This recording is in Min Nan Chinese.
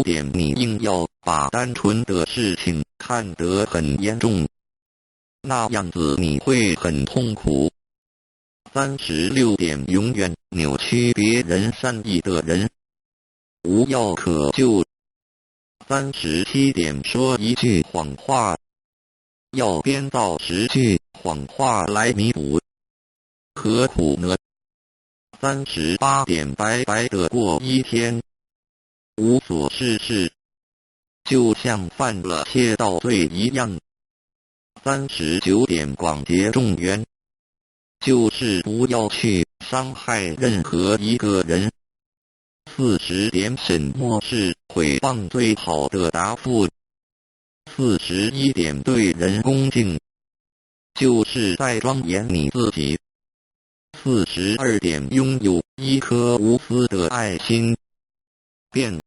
點，你硬要把單純的事情看得很嚴重，那樣子你會很痛苦。36點，永遠扭曲別人善意的人，無藥可救。37點，說一句謊話，要編造10句謊話來彌補，何苦呢？38點，白白的過一天，無所事事，就像犯了竊盜罪一樣。39點，廣結眾緣，就是不要去傷害任何一個人。40點，什麼是毀謗最好的答覆？41點，對人恭敬，就是在莊嚴你自己。42點，擁有一顆無私的愛心，便